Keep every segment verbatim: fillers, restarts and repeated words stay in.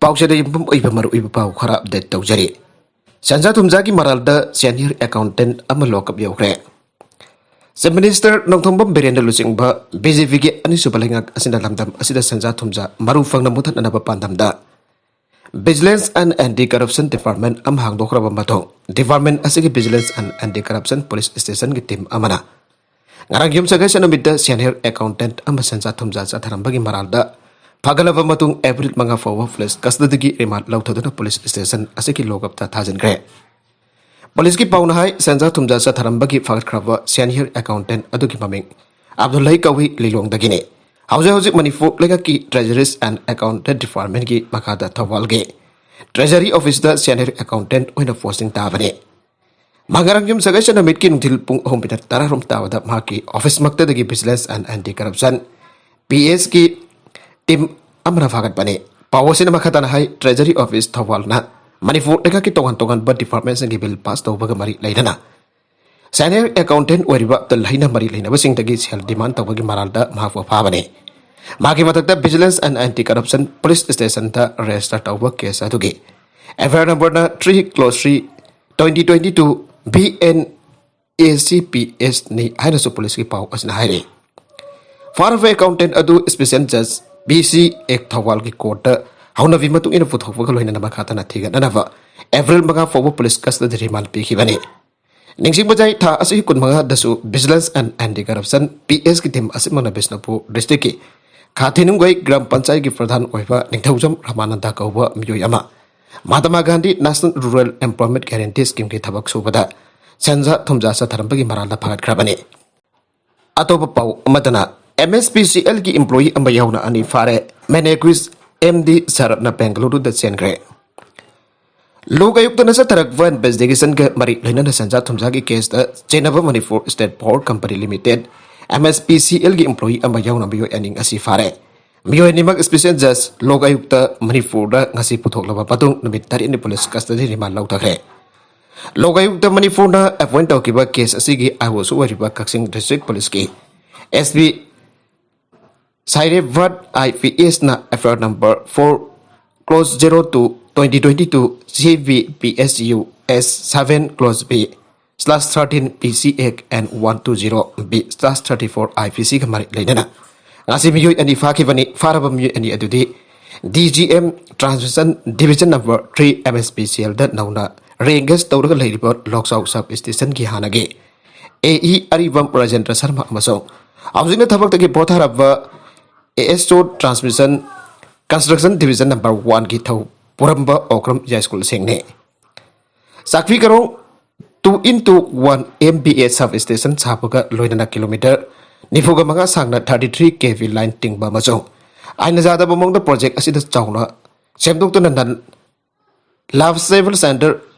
ꯄꯥꯎꯆꯦꯗ ꯌꯨꯝꯐꯝ ꯑꯣꯏꯕ ꯃꯔꯨꯑꯣꯏꯕ ꯄꯥꯎ ꯈꯔ ꯑꯞꯗꯦꯠ ꯇꯧꯖꯔꯤ꯫ ꯁꯦꯟꯖꯥ ꯊꯨꯝꯖꯥꯒꯤ ꯃꯔꯥꯜꯗ ꯁꯦꯅꯤꯌꯔ ꯑꯦꯀꯥꯎꯟꯇꯦꯟ ꯑꯃ ꯂꯣꯀꯞ ꯌꯧꯈ꯭ꯔꯦ꯫ ꯆꯤꯐ ꯃꯤꯅꯤꯁꯇꯔ ꯅꯣꯡꯊꯣꯝꯕꯝ ꯕꯤꯔꯦꯟꯗ ꯂꯨꯆꯤꯡꯕ ꯕꯤ ꯖꯦ ꯄꯤꯒꯤ ꯑꯅꯤꯁꯨꯕ ꯂꯩꯉꯥꯛ ꯑꯁꯤꯅ ꯂꯝꯗꯝ ꯑꯁꯤꯗ ꯁꯦꯟꯖꯥ ꯊꯨꯝꯖꯥ ꯃꯔꯨ ꯐꯪꯅ ꯃꯨꯊꯠꯅꯅꯕ ꯄꯥꯟꯗꯝꯗ Vigilance and Anti Corruption Department ꯑꯃ ꯍꯥꯡꯗꯣꯛꯈ꯭ꯔꯕ ꯃꯇꯨꯡ, ꯗꯤꯄꯥꯔꯠꯃꯦꯟ ꯑꯁꯤꯒꯤ Vigilance and Anti Corruption Police Station ꯒꯤ ꯇꯤꯝ ꯑꯃꯅ ꯉꯔꯥꯡ ꯌꯨꯝꯁꯀꯩꯁ ꯅꯨꯃꯤꯠꯇ ꯁꯦꯅꯤꯌꯔ ꯑꯦꯀꯥꯎꯟꯇꯦꯟ ꯑꯃ ꯁꯦꯟꯖꯥ ꯊꯨꯝꯖꯥ ꯆꯠꯊꯔꯝꯕꯒꯤ ꯃꯔꯥꯜꯗ ꯐꯒꯠꯂꯕ ꯃꯇꯨꯡ ꯑꯦꯄ꯭ꯔꯤꯜ ꯃꯉꯥ ꯐꯥꯎꯕ ꯄꯨꯂꯤꯁ ꯀꯁꯇꯗꯤꯒꯤ ꯔꯤꯃꯥꯟ ꯂꯧꯊꯗꯨꯅ ꯄꯨꯂꯤꯁ ꯁ꯭ꯇꯦꯁꯟ ꯑꯁꯤꯒꯤ ꯂꯣꯀꯞꯇ ꯊꯥꯖꯤꯟꯈ꯭ꯔꯦ꯫ ꯄꯨꯂꯤꯁꯀꯤ ꯄꯥꯎꯅ ꯍꯥꯏ, ꯁꯦꯟꯖꯥ ꯊꯨꯝꯖꯥ ꯆꯠꯊꯔꯝꯕꯒꯤ ꯐꯒꯠꯈ꯭ꯔꯕ ꯁꯦꯅꯤꯌꯔ ꯑꯦꯀꯥꯎꯟꯇꯦꯟ ꯑꯗꯨꯒꯤ ꯃꯃꯤꯡ ꯑꯕꯗꯨꯜꯂꯩ ꯀꯧꯏ, ꯂꯤꯂꯣꯡꯗꯒꯤꯅꯤ꯫ ꯍꯧꯖꯤꯛ ꯍꯧꯖꯤꯛ ꯃꯅꯤꯄꯨꯔ ꯂꯩꯉꯥꯛꯀꯤ Treasuries and Accountant Department ꯀꯤ ꯃꯈꯥꯗ ꯊꯧꯕꯥꯜꯒꯤ ꯇ꯭ꯔꯦꯖꯔꯤ ꯑꯣꯐꯤꯁꯇ ꯁꯦꯅꯤꯌꯔ ꯑꯦꯀꯥꯎꯟꯇꯦꯟ ꯑꯣꯏꯅ ꯄꯣꯁꯇꯤꯡ ꯇꯥꯕꯅꯤ꯫ ꯃꯍꯥꯛ ꯉꯔꯥꯡ ꯌꯨꯝꯁꯀꯩꯁ ꯅꯨꯃꯤꯠꯀꯤ ꯅꯨꯡꯊꯤꯜ ꯄꯨꯡ ꯑꯍꯨꯝ ꯃꯤꯅꯠ ꯇꯔꯥꯔꯣꯝ ꯇꯥꯕꯗ ꯃꯍꯥꯛꯀꯤ ꯑꯣꯐꯤꯁ ꯃꯛꯇꯗꯒꯤ Vigilance and Anti Corruption, P S ꯀꯤ ꯇꯤꯝ ꯑꯃꯅ ꯐꯥꯒꯠꯄꯅꯤ꯫ ꯄꯥꯎ ꯑꯁꯤꯅ ꯃꯈꯥ ꯇꯥꯅ ꯍꯥꯏ, ꯇ꯭ꯔꯦꯖꯔꯤ ꯑꯣꯐꯤꯁ ꯊꯧꯕꯥꯜꯅ ꯃꯅꯤꯄꯨꯔ ꯂꯩꯉꯥꯛꯀꯤ ꯇꯣꯉꯥꯟ ꯇꯣꯉꯥꯟꯕ ꯗꯤꯄꯥꯔꯠꯃꯦꯟꯁꯤꯡꯒꯤ ꯕꯤꯜ ꯄꯥꯁ ꯇꯧꯕꯒ ꯃꯔꯤ ꯂꯩꯅꯅ ꯁꯦꯅꯤꯌꯔ ꯑꯦꯀꯥꯎꯟꯇꯦꯟ ꯑꯣꯏꯔꯤꯕ ꯑꯕꯗꯨꯜ ꯍꯩꯅ ꯃꯔꯤ ꯂꯩꯅꯕꯁꯤꯡꯗꯒꯤ ꯁꯦꯜ ꯗꯤꯃꯥꯟ ꯇꯧꯕꯒꯤ ꯃꯔꯥꯜꯗ ꯃꯍꯥꯛꯄꯨ ꯐꯥꯕꯅꯤ꯫ ꯃꯍꯥꯛꯀꯤ ꯃꯊꯛꯇ Vigilance and Anti Corruption Police Station the register ꯇꯧꯕ ꯀꯦꯁ ꯑꯗꯨꯒꯤ F I R number ꯅ three clause three, twenty twenty two B N A C P S ꯅꯤ ꯍꯥꯏꯅꯁꯨ ꯄꯨꯂꯤꯁꯀꯤ ꯄꯥꯎ ꯑꯁꯤꯅ ꯍꯥꯏꯔꯤ꯫ ꯐꯥꯔꯕ ꯑꯦꯀꯥꯎꯟꯇꯦꯟ ꯑꯗꯨ ꯁ꯭ꯄꯦꯁꯤꯌꯦꯜ ꯖꯖ ꯕꯤ ꯁꯤ ꯑꯦꯛ ꯊꯧꯕꯥꯜꯒꯤ ꯀꯣꯔꯠꯇ ꯍꯧꯅꯕꯤ ꯃꯇꯨꯡ ꯏꯟꯅ ꯄꯨꯊꯣꯛꯄꯒ ꯂꯣꯏꯅꯅ ꯃꯈꯥ ꯇꯥꯅ ꯊꯤꯒꯠꯅꯅꯕ ꯑꯦꯄ꯭ꯔꯤꯜ ꯃꯉꯥ ꯐꯥꯎꯕ ꯄꯨꯂꯤꯁ ꯀꯁꯇꯗꯤ ꯔꯤꯃꯥꯟ ꯄꯤꯈꯤꯕꯅꯤ꯫ ꯅꯤꯡꯁꯤꯡꯕ ꯌꯥꯏ, ꯊꯥ ꯑꯁꯤꯒꯤ ꯀꯨꯟꯃꯉꯥꯗꯁꯨ Vigilance and Anti Corruption, P S ꯀꯤ ꯇꯤꯝ ꯑꯁꯤꯃꯛꯅ ꯕꯤꯁꯅꯨꯄꯨꯔ ꯗꯤꯁꯇ꯭ꯔꯤꯛꯀꯤ ꯈꯥꯊꯤꯅꯨꯡꯒꯩ ꯒ꯭ꯔꯥꯝ ꯄꯟꯆꯥꯌꯠꯀꯤ ꯄ꯭ꯔꯙꯥꯟ ꯑꯣꯏꯕ ꯅꯤꯡꯊꯧꯖꯝ ꯔꯥꯃꯥꯅꯟꯗ ꯀꯧꯕ ꯃꯤꯑꯣꯏ ꯑꯃ Mahatma Gandhi National Rural Employment Guarantee Scheme ꯒꯤ ꯊꯕꯛ ꯁꯨꯕꯗ ꯁꯦꯟꯖꯥ ꯊꯨꯝꯖꯥ ꯆꯠꯊꯔꯝꯕꯒꯤ ꯃꯔꯥꯜꯗ ꯐꯥꯒꯠꯈ꯭ꯔꯕꯅꯤ꯫ ꯑꯇꯣꯞꯄ ꯄꯥꯎ ꯑꯃꯗꯅ, M S P C L ꯒꯤ employee ꯑꯃ ꯌꯥꯎꯅ ꯑꯅꯤ ꯐꯥꯔꯦ꯫ ꯃꯦꯅꯦꯀ꯭ꯋꯤꯁ M D ꯁꯔꯠꯅ ꯕꯦꯡꯒꯂꯨꯔꯨꯗ ꯆꯦꯟꯈ꯭ꯔꯦ꯫ ꯂꯣꯛ ꯑꯌꯨꯛꯇꯅ ꯆꯠꯊꯔꯛꯄ investigation ꯒ ꯃꯔꯤ ꯂꯩꯅꯅ ꯁꯦꯟꯖꯥ ꯊꯨꯝꯖꯥꯒꯤ ꯀꯦꯁꯇ ꯆꯦꯟꯅꯕ Manipur state power company limited, M S P C L ꯒꯤ employee ꯑꯃ ꯌꯥꯎꯅ ꯃꯤꯑꯣꯏ ꯑꯅꯤ ꯉꯁꯤ ꯐꯥꯔꯦ꯫ ꯃꯤꯑꯣꯏ ꯑꯅꯤꯃꯛ ꯁ꯭ꯄꯦꯁꯤꯌꯦꯜ ꯖꯖ ꯂꯣꯛ ꯑꯌꯨꯛꯇ ꯃꯅꯤꯄꯨꯔꯗ ꯉꯁꯤ ꯄꯨꯊꯣꯛꯂꯕ ꯃꯇꯨꯡ ꯅꯨꯃꯤꯠ ꯇꯔꯦꯠꯅꯤ ꯄꯨꯂꯤꯁ ꯀꯁꯇꯗꯤ ꯔꯤꯃꯥꯟ ꯂꯧꯊꯈ꯭ꯔꯦ꯫ ꯂꯣꯛ ꯑꯌꯨꯛꯇ ꯃꯅꯤꯄꯨꯔꯅ ꯑꯦꯄꯣꯏꯟ ꯇꯧꯈꯤꯕ ꯀꯦꯁ ꯑꯁꯤꯒꯤ ꯑꯥꯏ ꯑꯣꯁꯨ ꯑꯣꯏꯔꯤꯕ ꯀꯛꯆꯤꯡ ꯗꯤꯁꯇ꯭ꯔꯤꯛ ꯄꯨꯂꯤꯁꯀꯤ S P ꯁꯥꯏꯔꯦꯚꯠ I P ꯑꯦꯁꯅ F I R number four clause zero two twenty twenty two C V P S U S seven clause B slash thirteen P C Act and one two zero B slash thirty four I P C ꯒ ꯃꯔꯤ ꯂꯩꯅꯅ ꯉꯁꯤ ꯃꯤꯑꯣꯏ ꯑꯅꯤ ꯐꯥꯈꯤꯕꯅꯤ꯫ ꯐꯥꯔꯕ ꯃꯤꯑꯣꯏ ꯑꯅꯤ ꯑꯗꯨꯗꯤ D G M Transmission Division number three M S P C L ꯗ ꯅꯧꯅ re-engage ꯇꯧꯔꯒ ꯂꯩꯔꯤꯕ ꯂꯣꯛꯆꯥꯎ sub station ꯒꯤ ꯍꯥꯟꯅꯒꯤ A E ꯑꯔꯤꯕꯝ ꯔꯥꯖꯦꯟꯗ꯭ꯔ ꯁꯔꯃ ꯑꯃꯁꯨꯡ ꯍꯧꯖꯤꯛꯅ ꯊꯕꯛꯇꯒꯤ ꯄꯣꯊꯥꯔꯕ A S O Transmission Construction Division number one ꯒꯤ ꯊꯧ ꯄꯨꯔꯝꯕ ꯑꯣꯀ꯭ꯔꯝ ꯌꯥꯏꯁ꯭ꯀꯨꯜ ꯁꯤꯡꯅꯤ꯫ ꯆꯥꯛꯄꯤ ꯀꯔꯣꯡ two into one M V A sub station ꯁꯥꯕꯒ ꯂꯣꯏꯅꯅ kilometre ꯅꯤꯐꯨꯒ ꯃꯉꯥ ꯁꯥꯡꯅ thirty three K V line ꯇꯤꯡꯕ ꯑꯃꯁꯨꯡ ꯑꯥꯏꯟꯅ ꯌꯥꯗꯕ ꯃꯑꯣꯡꯗ project ꯑꯁꯤꯗ ꯆꯥꯎꯅ ꯁꯦꯝꯗꯣꯛꯇꯨꯅ non large civil centre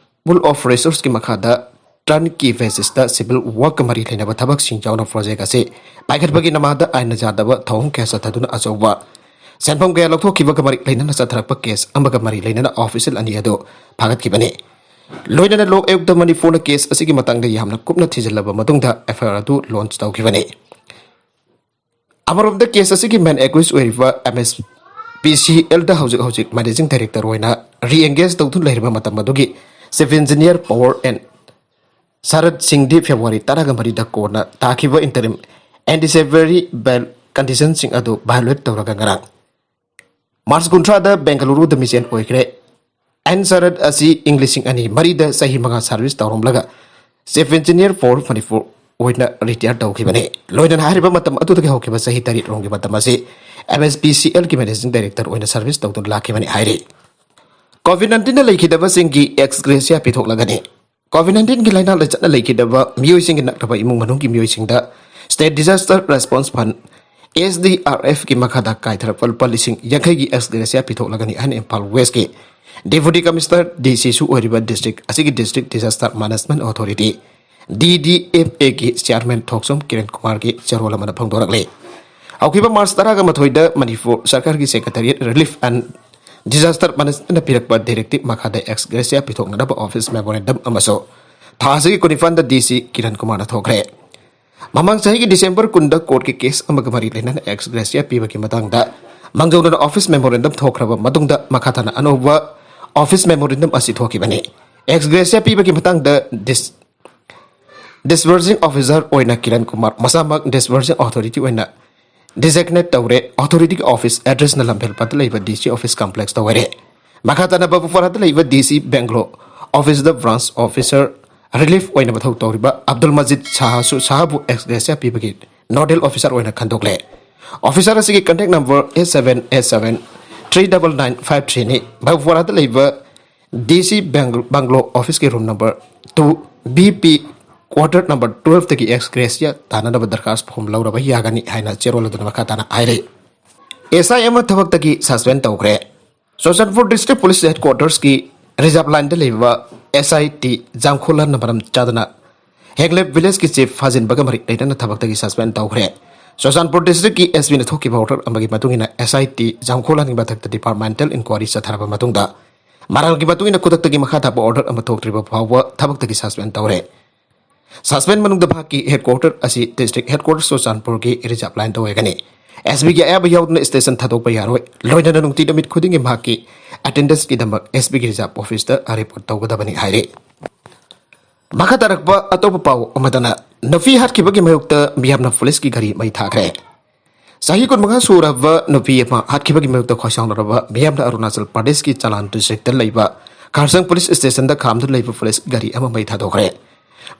pool of resource ꯀꯤ ꯃꯈꯥꯗ turnkey basis ꯇ civil work ꯀ ꯃꯔꯤ ꯂꯩꯅꯕ ꯊꯕꯛꯁꯤꯡ ꯌꯥꯎꯅ project ꯑꯁꯤ ꯄꯥꯏꯈꯠꯄꯒꯤ ꯅꯃꯥꯗ ꯑꯥꯏꯟꯅ ꯌꯥꯗꯕ ꯊꯧꯑꯣꯡ ꯀꯌꯥ ꯆꯠꯊꯗꯨꯅ ꯑꯆꯧꯕ ꯁꯦꯟꯐꯝ ꯀꯌꯥ ꯂꯧꯊꯣꯛꯈꯤꯕꯒ ꯃꯔꯤ ꯂꯩꯅꯅ ꯆꯠꯊꯔꯛꯄ case ꯑꯃꯒ ꯃꯔꯤ ꯂꯩꯅꯅ official ꯑꯅꯤ ꯑꯗꯨ ꯐꯥꯒꯠꯈꯤꯕꯅꯤ꯫ ꯂꯣꯏꯅꯅ ꯂꯣꯛ ꯑꯌꯨꯛꯇ ꯃꯅꯤꯄꯨꯔꯅ case ꯑꯁꯤꯒꯤ ꯃꯇꯥꯡꯗ ꯌꯥꯝꯅ ꯀꯨꯞꯅ ꯊꯤꯖꯤꯜꯂꯕ ꯃꯇꯨꯡꯗ F I R ꯑꯗꯨ launch ꯇꯧꯈꯤꯕꯅꯤ꯫ ꯑꯃꯔꯣꯝꯗ case ꯑꯁꯤꯒꯤ main accused ꯑꯣꯏꯔꯤꯕ M S P C L ꯗ ꯍꯧꯖꯤꯛ ꯍꯧꯖꯤꯛ managing director ꯑꯣꯏꯅ re-engage ꯇꯧꯗꯨꯅ ꯂꯩꯔꯤꯕ ꯃꯇꯝ ꯑꯗꯨꯒꯤ chief engineer power and ꯁꯔꯠ ꯁꯤꯡꯗꯤ February ꯇꯔꯥꯒ ꯃꯔꯤꯗ ꯀꯣꯟꯅ ꯇꯥꯈꯤꯕ interim anti slavery bail condition ꯁꯤꯡ ꯑꯗꯨ violate ꯇꯧꯔꯒ ꯉꯔꯥꯡ March ꯀꯨꯟꯊ꯭ꯔꯥꯗ ꯕꯦꯡꯒꯂꯨꯔꯨꯗ ꯃꯤꯆꯦꯟ ꯑꯣꯏꯈ꯭ꯔꯦ꯫ ꯑꯦꯟ ꯁꯔꯠ ꯑꯁꯤ ꯏꯪ ꯂꯤꯁꯤꯡ ꯑꯅꯤ ꯃꯔꯤꯗ ꯆꯍꯤ ꯃꯉꯥ service ꯇꯧꯔꯝꯂꯒ chief engineer for Manipur ꯑꯣꯏꯅ retire ꯇꯧꯈꯤꯕꯅꯤ꯫ ꯂꯣꯏꯅꯅ ꯍꯥꯏꯔꯤꯕ ꯃꯇꯝ ꯑꯗꯨꯗꯒꯤ ꯍꯧꯈꯤꯕ ꯆꯍꯤ ꯇꯔꯦꯠ ꯔꯣꯝꯒꯤ ꯃꯇꯝ ꯑꯁꯤ M S P C L ꯒꯤ managing director ꯑꯣꯏꯅ service ꯇꯧꯗꯨꯅ ꯂꯥꯛꯈꯤꯕꯅꯤ ꯍꯥꯏꯔꯤ꯫ COVID nineteen ꯅ ꯂꯩꯈꯤꯗꯕꯁꯤꯡꯒꯤ ex gratia ꯄꯤꯊꯣꯛꯂꯒꯅꯤ꯫ COVID nineteen ꯒꯤ ꯂꯥꯏꯅꯥ ꯂꯥꯏꯆꯠꯅ ꯂꯩꯈꯤꯗꯕ ꯃꯤꯑꯣꯏꯁꯤꯡꯒꯤ ꯅꯛꯅꯕ ꯏꯃꯨꯡ ꯃꯅꯨꯡꯒꯤ ꯃꯤꯑꯣꯏꯁꯤꯡꯗ State Disaster Response Fund, S D R F ꯀꯤ ꯃꯈꯥꯗ ꯀꯥꯏꯊꯔꯛꯄ ꯂꯨꯄꯥ ꯂꯤꯁꯤꯡ ꯌꯥꯡꯈꯩꯒꯤ ex gratia ꯄꯤꯊꯣꯛꯂꯒꯅꯤ ꯍꯥꯏꯅ ꯏꯝꯐꯥꯜ West ꯀꯤ Deputy Commissioner, D C ꯁꯨ ꯑꯣꯏꯔꯤꯕ district ꯑꯁꯤꯒꯤ District Disaster Management Authority, D D M A ꯒꯤ chairman ꯊꯣꯛꯆꯣꯝ ꯀꯤꯔꯟ ꯀꯨꯃꯥꯔꯒꯤ ꯆꯦꯔꯣꯜ ꯑꯃꯅ ꯐꯣꯡꯗꯣꯔꯛꯂꯤ꯫ ꯍꯧꯈꯤꯕ March ꯇꯔꯥꯒ ꯃꯥꯊꯣꯏꯗ ꯃꯅꯤꯄꯨꯔ ꯁꯔꯀꯥꯔꯒꯤ Secretariat Relief and Disaster Management ꯅ ꯄꯤꯔꯛꯄ directive ꯃꯈꯥꯗ ex gratia ꯄꯤꯊꯣꯛꯅꯅꯕ office memorandum ꯑꯃꯁꯨ ꯊꯥ ꯑꯁꯤꯒꯤ ꯀꯨꯟꯅꯤꯄꯥꯟꯗ D C ꯀꯤꯔꯟ ꯀꯨꯃꯥꯔꯅ ꯊꯣꯛꯈ꯭ꯔꯦ꯫ ꯃꯃꯥꯡ ꯆꯍꯤꯒꯤ December ꯀꯨꯟꯗ court ꯀꯤ case ꯑꯃꯒ ꯃꯔꯤ ꯂꯩꯅꯅ ex gratia ꯄꯤꯕꯒꯤ ꯃꯇꯥꯡꯗ ꯃꯥꯡꯖꯧꯅꯅ office memorandum ꯊꯣꯛꯈ꯭ꯔꯕ ꯃꯇꯨꯡꯗ ꯃꯈꯥ ꯇꯥꯅ ꯑꯅꯧꯕ office memorandum ꯑꯁꯤ ꯊꯣꯛꯈꯤꯕꯅꯤ꯫ Ex gratia ꯄꯤꯕꯒꯤ ꯃꯇꯥꯡꯗ dis-, disbursing officer ꯑꯣꯏꯅ ꯀꯤꯔꯟ ꯀꯨꯃꯥꯔ ꯃꯁꯥꯃꯛ disbursing authority ꯑꯣꯏꯅ designate ꯇꯧꯔꯦ꯫ Authority ꯒꯤ office address ꯅ ꯂꯝꯐꯦꯜꯄꯥꯠꯇ ꯂꯩꯕ D C office complex ꯇ ꯑꯣꯏꯔꯦ꯫ ꯃꯈꯥ ꯇꯥꯅ ꯕꯕꯨꯄꯥꯔꯥꯗ ꯂꯩꯕ D C Bangalore office ꯇ branch officer relief ꯑꯣꯏꯅ ꯃꯊꯧ ꯇꯧꯔꯤꯕ ꯑꯕꯗꯨꯜ ꯃꯖꯤꯗ ꯁꯥꯍꯁꯨ ꯁꯥꯍꯕꯨ ex gratia ꯄꯤꯕꯒꯤ nodal officer ꯑꯣꯏꯅ ꯈꯟꯗꯣꯛꯂꯦ꯫ Officer ꯑꯁꯤꯒꯤ contact number eight seven eight seven three double nine five three ꯅꯤ꯫ ꯕꯕꯨꯄꯥꯔꯥꯗ ꯂꯩꯕ D C Bang-, Bangalore office ꯀꯤ room number two B P quarter number twelve ꯇꯒꯤ ex gratia ꯇꯥꯟꯅꯅꯕ ꯗꯔꯈꯥꯁ form ꯂꯧꯔꯕ ꯌꯥꯒꯅꯤ ꯍꯥꯏꯅ ꯆꯦꯔꯣꯜ ꯑꯗꯨꯅ ꯃꯈꯥ ꯇꯥꯅ ꯍꯥꯏꯔꯤ꯫ S I ꯑꯃ ꯊꯕꯛꯇꯒꯤ suspend ꯇꯧꯈ꯭ꯔꯦ꯫ ꯆꯨꯔꯆꯥꯟꯄꯨꯔ District Police Headquarters ꯀꯤ reserve line ꯗ ꯂꯩꯕ S I T ꯖꯥꯝꯈꯣꯂꯥꯟꯅ ꯃꯔꯝ ꯆꯥꯗꯅ ꯍꯦꯡꯂꯦꯞ village ꯀꯤ chief ꯐꯥꯖꯤꯟꯕꯒ ꯃꯔꯤ ꯂꯩꯅꯅ ꯊꯕꯛꯇꯒꯤ suspend ꯇꯧꯈ꯭ꯔꯦ꯫ ꯆꯨꯔꯆꯥꯟꯄꯨꯔ district ꯀꯤ S P ꯅ ꯊꯣꯛꯈꯤꯕ order ꯑꯃꯒꯤ ꯃꯇꯨꯡ ꯏꯟꯅ S I T ꯖꯥꯝꯈꯣꯂꯥꯟꯒꯤ ꯃꯊꯛꯇ departmental inquiry ꯆꯠꯊꯔꯕ ꯃꯇꯨꯡꯗ ꯃꯔꯥꯜꯒꯤ ꯃꯇꯨꯡ ꯏꯟꯅ ꯈꯨꯗꯛꯇꯒꯤ ꯃꯈꯥ ꯊꯥꯕ order ꯑꯃ ꯊꯣꯛꯇ꯭ꯔꯤꯕ ꯐꯥꯎꯕ ꯊꯕꯛꯇꯒꯤ suspend ꯇꯧꯔꯦ꯫ Suspend ꯃꯅꯨꯡꯗ ꯃꯍꯥꯛꯀꯤ headquarter ꯑꯁꯤ district headquarters ꯆꯨꯔꯆꯥꯟꯄꯨꯔꯒꯤ reserve line ꯗ ꯑꯣꯏꯒꯅꯤ꯫ S P ꯒꯤ ꯑꯌꯥꯕ ꯌꯥꯎꯗꯅ station ꯊꯥꯗꯣꯛꯄ ꯌꯥꯔꯣꯏ꯫ ꯂꯣꯏꯅꯅ ꯅꯨꯡꯇꯤ ꯅꯨꯃꯤꯠ ꯈꯨꯗꯤꯡꯒꯤ ꯃꯍꯥꯛꯀꯤ attendance ꯀꯤꯗꯃꯛ S P ꯒꯤ reserve office ꯇ report ꯇꯧꯒꯗꯕꯅꯤ ꯍꯥꯏꯔꯤ꯫ ꯃꯈꯥ ꯇꯥꯔꯛꯄ ꯑꯇꯣꯞꯄ ꯄꯥꯎ ꯑꯃꯗꯅ, ꯅꯨꯄꯤ ꯍꯥꯠꯈꯤꯕꯒꯤ ꯃꯥꯌꯣꯛꯇ ꯃꯤꯌꯥꯝꯅ police ꯀꯤ ꯒꯥꯔꯤ ꯃꯩ ꯊꯥꯈ꯭ꯔꯦ꯫ ꯆꯍꯤ ꯀꯨꯟꯃꯉꯥ ꯁꯨꯔꯕ ꯅꯨꯄꯤ ꯑꯃ ꯍꯥꯠꯈꯤꯕꯒꯤ ꯃꯥꯌꯣꯛꯇ ꯈꯣꯏꯁꯥꯎꯅꯔꯕ ꯃꯤꯌꯥꯝꯅ ꯑꯔꯨꯅꯥꯆꯜ ꯄ꯭ꯔꯗꯦꯁꯀꯤ ꯆꯂꯥꯟ district ꯇ ꯂꯩꯕ ꯈꯥꯔꯁꯪ police station ꯗ ꯈꯥꯝꯗꯨꯅ ꯂꯩꯕ police ꯒꯥꯔꯤ ꯑꯃ ꯃꯩ ꯊꯥꯗꯣꯛꯈ꯭ꯔꯦ꯫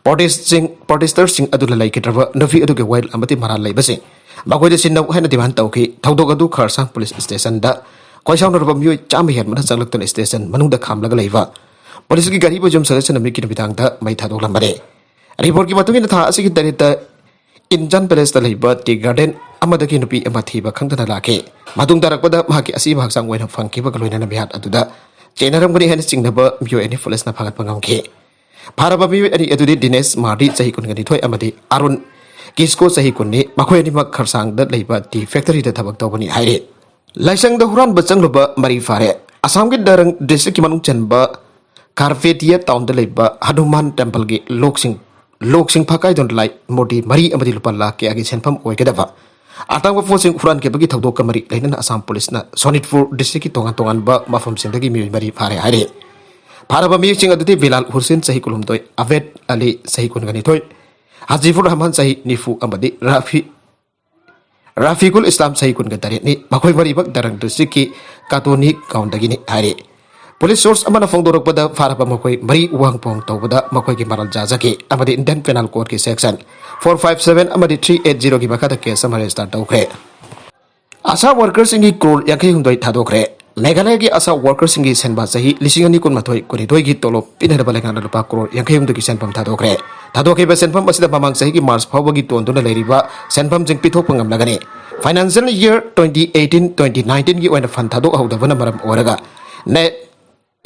Protestꯁꯤꯡ, protesters ꯁꯤꯡ ꯑꯗꯨꯅ ꯂꯩꯈꯤꯗ꯭ꯔꯕ ꯅꯨꯄꯤ ꯑꯗꯨꯒꯤ ꯋꯥꯌꯦꯜ ꯑꯃꯗꯤ ꯃꯔꯥꯜ ꯂꯩꯕꯁꯤꯡ ꯃꯈꯣꯏꯗ ꯁꯤꯟꯅꯧ ꯍꯥꯏꯅ demand ꯇꯧꯈꯤ꯫ ꯊꯧꯗꯣꯛ ꯑꯗꯨ ꯈꯥꯔꯁꯥꯡ police station ꯗ ꯈꯣꯏꯁꯥꯎꯅꯔꯕ ꯃꯤꯑꯣꯏ ꯆꯥꯝꯃ ꯍꯦꯟꯕꯅ ꯆꯪꯂꯛꯇꯨꯅ station ꯃꯅꯨꯡꯗ ꯈꯥꯝꯂꯒ ꯂꯩꯕ police ꯀꯤ ꯒꯥꯔꯤꯕꯨ ꯌꯨꯝ ꯁꯥꯖꯠꯁꯤꯟꯅ ꯅꯨꯃꯤꯠꯀꯤ ꯅꯨꯃꯤꯗꯥꯡꯗ ꯃꯩ ꯊꯥꯗꯣꯛꯂꯝꯕꯅꯤ꯫ Report ꯀꯤ ꯃꯇꯨꯡ ꯏꯟꯅ, ꯊꯥ ꯑꯁꯤꯒꯤ ꯇꯔꯦꯠꯇ ꯏꯟꯖꯥꯟ ꯄꯦꯂꯦꯁꯇ ꯂꯩꯕ tea garden ꯑꯃꯗꯒꯤ ꯅꯨꯄꯤ ꯑꯃ ꯊꯤꯕ ꯈꯪꯗꯅ ꯂꯥꯛꯈꯤ꯫ ꯃꯇꯨꯡ ꯇꯥꯔꯛꯄꯗ ꯃꯍꯥꯛꯀꯤ ꯑꯁꯤꯕ ꯍꯛꯆꯥꯡ ꯑꯣꯏꯅ ꯐꯪꯈꯤꯕꯒ ꯂꯣꯏꯅꯅ ꯃꯤꯍꯥꯠ ꯑꯗꯨꯗ ꯆꯦꯟꯅꯔꯝꯒꯅꯤ ꯍꯥꯏꯅ ꯆꯤꯡꯅꯕ ꯃꯤꯑꯣꯏ ꯑꯅꯤ police ꯅ ꯐꯥꯒꯠꯄ ꯉꯝꯈꯤ꯫ ꯐꯥꯔꯕ ꯃꯤꯑꯣꯏ ꯑꯅꯤ ꯑꯗꯨꯗꯤ ꯗꯤꯅꯦꯁ ꯃꯥꯔꯗꯤ, ꯆꯍꯤ ꯀꯨꯟꯒ ꯅꯤꯊꯣꯏ, ꯑꯃꯗꯤ ꯑꯔꯨꯟ ꯀꯤꯁꯀꯣ, ꯆꯍꯤ ꯀꯨꯟꯅꯤ꯫ ꯃꯈꯣꯏ ꯑꯅꯤꯃꯛ ꯈꯔꯁꯥꯡꯗ ꯂꯩꯕ tea factory ꯗ ꯊꯕꯛ ꯇꯧꯕꯅꯤ ꯍꯥꯏꯔꯤ꯫ ꯂꯥꯏꯁꯪꯗ ꯍꯨꯔꯥꯟꯕ ꯆꯪꯂꯨꯕ ꯃꯔꯤ ꯐꯥꯔꯦ꯫ ꯑꯁꯥꯝꯒꯤ ꯗꯔꯪ district ꯀꯤ ꯃꯅꯨꯡ ꯆꯟꯕ ꯈꯥꯔꯄꯦꯇꯤꯌꯥ town ꯗ ꯂꯩꯕ ꯍꯅꯨꯃꯥꯟ temple ꯒꯤ ꯂꯣꯛꯁꯤꯡ, ꯂꯣꯛꯁꯤꯡ ꯐꯥꯀꯥꯏꯗꯨꯅ ꯂꯥꯏ ꯃꯨꯔꯇꯤ ꯃꯔꯤ ꯑꯃꯗꯤ ꯂꯨꯄꯥ ꯂꯥꯈ ꯀꯌꯥꯒꯤ ꯁꯦꯟꯐꯝ ꯑꯣꯏꯒꯗꯕ ꯑꯇꯥꯡꯕ ꯄꯣꯠꯁꯤꯡ ꯍꯨꯔꯥꯟꯈꯤꯕꯒꯤ ꯊꯧꯗꯣꯛꯀ ꯃꯔꯤ ꯂꯩꯅꯅ ꯑꯁꯥꯝ ꯄꯨꯂꯤꯁꯅ ꯁꯣꯅꯤꯠꯄꯨꯔ ꯗꯤꯁꯇ꯭ꯔꯤꯛꯀꯤ ꯇꯣꯉꯥꯟ ꯇꯣꯉꯥꯟꯕ ꯃꯐꯝꯁꯤꯡꯗꯒꯤ ꯃꯤꯑꯣꯏ ꯃꯔꯤ ꯐꯥꯔꯦ ꯍꯥꯏꯔꯤ꯫ ꯐꯥꯔꯕ ꯃꯤꯑꯣꯏꯁꯤꯡ ꯑꯗꯨꯗꯤ ꯕꯤꯂꯥꯜ ꯍꯨꯁꯦꯟ, ꯆꯍꯤ ꯀꯨꯟꯍꯨꯝꯗꯣꯏ, ꯑꯕꯦꯗ ꯑꯂꯤ, ꯆꯍꯤ ꯀꯨꯟꯒ ꯅꯤꯊꯣꯏ, ꯍꯖꯤꯕꯨꯔ ꯔꯍꯃꯥꯟ, ꯆꯍꯤ ꯅꯤꯐꯨ, ꯑꯃꯗꯤ ꯔꯥꯐꯤ, ꯔꯥꯐꯤꯀꯨꯜ ꯏꯁꯂꯥꯝ, ꯆꯍꯤ ꯀꯨꯟꯒ ꯇꯔꯦꯠꯅꯤ꯫ ꯃꯈꯣꯏ ꯃꯔꯤꯃꯛ ꯗꯔꯪ ꯗꯤꯁꯇ꯭ꯔꯤꯛꯀꯤ ꯀꯥꯇꯣꯅꯤ ꯒ꯭ꯔꯥꯎꯟꯗꯒꯤꯅꯤ ꯍꯥꯏꯔꯤ꯫ ꯄꯨꯂꯤꯁ ꯁꯣꯔꯁ ꯑꯃꯅ ꯐꯣꯡꯗꯣꯔꯛꯄꯗ, ꯐꯥꯔꯕ ꯃꯈꯣꯏ ꯃꯔꯤ ꯋꯥꯍꯪ ꯄꯥꯎꯍꯪ ꯇꯧꯕꯗ ꯃꯈꯣꯏꯒꯤ ꯃꯔꯜ ꯆꯥꯖꯈꯤ ꯑꯃꯗꯤ ꯏꯟꯗꯤꯌꯟ ꯄꯦꯅꯥꯜ ꯀꯣꯗꯀꯤ ꯁꯦꯛꯁꯟ ꯐꯣꯔ ꯐꯥꯏꯚ ꯁꯚꯦꯟ ꯑꯃꯗꯤ ꯊ꯭ꯔꯤ ꯑꯩꯠ ꯖꯤꯔꯣꯒꯤ ꯃꯈꯥꯗ ꯀꯦꯁ ꯑꯃ ꯔꯦꯖꯤꯁꯇꯔ ꯇꯧꯈ꯭ꯔꯦ꯫ ꯑꯁꯥ ꯋꯥꯔꯀꯔꯁꯤꯡꯒꯤ ꯀ꯭ꯔꯣꯔ ꯌꯥꯡꯈꯩ ꯍꯨꯝꯗꯣꯏ ꯊꯥꯗꯣꯛꯈ꯭ꯔꯦ꯫ ꯃꯦꯘꯥꯂꯌꯒꯤ ꯑꯁꯥ ꯋꯥꯔꯀꯔꯁꯤꯡꯒꯤ ꯁꯦꯟꯕꯥ ꯆꯍꯤ ꯂꯤꯁꯤꯡ ꯑꯅꯤ ꯀꯨꯟꯃꯥꯊꯣꯏ ꯀꯨꯟꯅꯤꯊꯣꯏꯒꯤ ꯇꯣꯂꯣꯞ ꯄꯤꯅꯅꯕ ꯂꯩꯉꯥꯛꯅ ꯂꯨꯄꯥ ꯀ꯭ꯔꯣꯔ ꯌꯥꯡꯈꯩ ꯍꯨꯝꯗꯣꯏꯒꯤ ꯁꯦꯟꯐꯝ ꯊꯥꯗꯣꯛꯈ꯭ꯔꯦ꯫ ꯊꯥꯗꯣꯛꯈꯤꯕ ꯁꯦꯟꯐꯝ ꯑꯁꯤꯗ ꯃꯃꯥꯡ ꯆꯍꯤꯒꯤ ꯃꯥꯔꯆ ꯐꯥꯎꯕꯒꯤ ꯇꯣꯟꯗꯨꯅ ꯂꯩꯔꯤꯕ ꯁꯦꯟꯐꯝꯁꯤꯡ ꯄꯤꯊꯣꯛꯄ ꯉꯝꯂꯒꯅꯤ꯫ Financial year twenty eighteen twenty ꯅꯥꯏꯟꯇꯤꯟꯒꯤ ꯑꯣꯏꯅ ꯐꯟ ꯊꯥꯗꯣꯛꯍꯧꯗꯕꯅ ꯃꯔꯝ ꯑꯣꯏꯔꯒ ꯅꯦ-,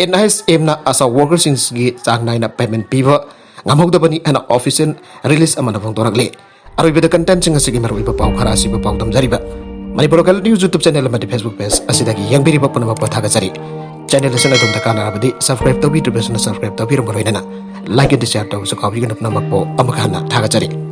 ꯑꯦꯟ ꯑꯥꯏ ꯑꯦꯁ ꯑꯦꯝꯅ ꯑꯁꯥ ꯋꯥꯔꯀꯔꯁꯤꯡꯁꯤꯒꯤ ꯆꯥꯡ ꯅꯥꯏꯅ ꯄꯦꯃꯦꯟ ꯄꯤꯕ ꯉꯝꯍꯧꯗꯕꯅꯤ ꯍꯥꯏꯅ ꯑꯣꯐꯤꯁꯤꯌꯦꯜ ꯔꯤꯂꯤꯁ ꯑꯃꯅ ꯐꯣꯡꯗꯣꯔꯛꯂꯤ꯫ ꯑꯔꯣꯏꯕꯗ ꯀꯟꯇꯦꯟꯁꯤꯡ ꯑꯁꯤꯒꯤ ꯃꯔꯨꯑꯣꯏꯕ ꯄꯥꯎ ꯈꯔ ꯑꯁꯤꯕꯨ ꯄꯥꯎꯗꯝꯖꯔꯤꯕ Manipur local news YouTube channel ꯑꯃꯗꯤ Facebook ꯄꯦꯖ ꯑꯁꯤꯗꯒꯤ ꯌꯦꯡꯕꯤꯔꯤꯕ ꯄꯨꯝꯅꯃꯛꯄꯨ ꯊꯥꯒꯠꯆꯔꯤ꯫ ꯆꯦꯅꯦꯜ ꯑꯁꯤꯅ ꯑꯗꯣꯝꯗ ꯀꯥꯟꯅꯔꯕꯗꯤ ꯁꯕꯁꯀ꯭ꯔꯥꯏꯕ ꯇꯧꯕꯤꯗ꯭ꯔꯤꯕꯁꯤꯡꯅ ꯁꯕꯁꯀ꯭ꯔꯥꯏꯕ ꯇꯧꯕꯤꯔꯝꯕ ꯂꯣꯏꯅꯅ ꯂꯥꯏꯛ ꯑꯦꯟ ꯁꯤꯌꯥꯔ ꯇꯧꯕꯁꯨ ꯀꯥꯎꯕꯤꯒꯅꯨ꯫ ꯄꯨꯝꯅꯃꯛꯄꯨ ꯑꯃꯨꯛ ꯍꯟꯅ ꯊꯥꯒꯠꯆꯔꯤ꯫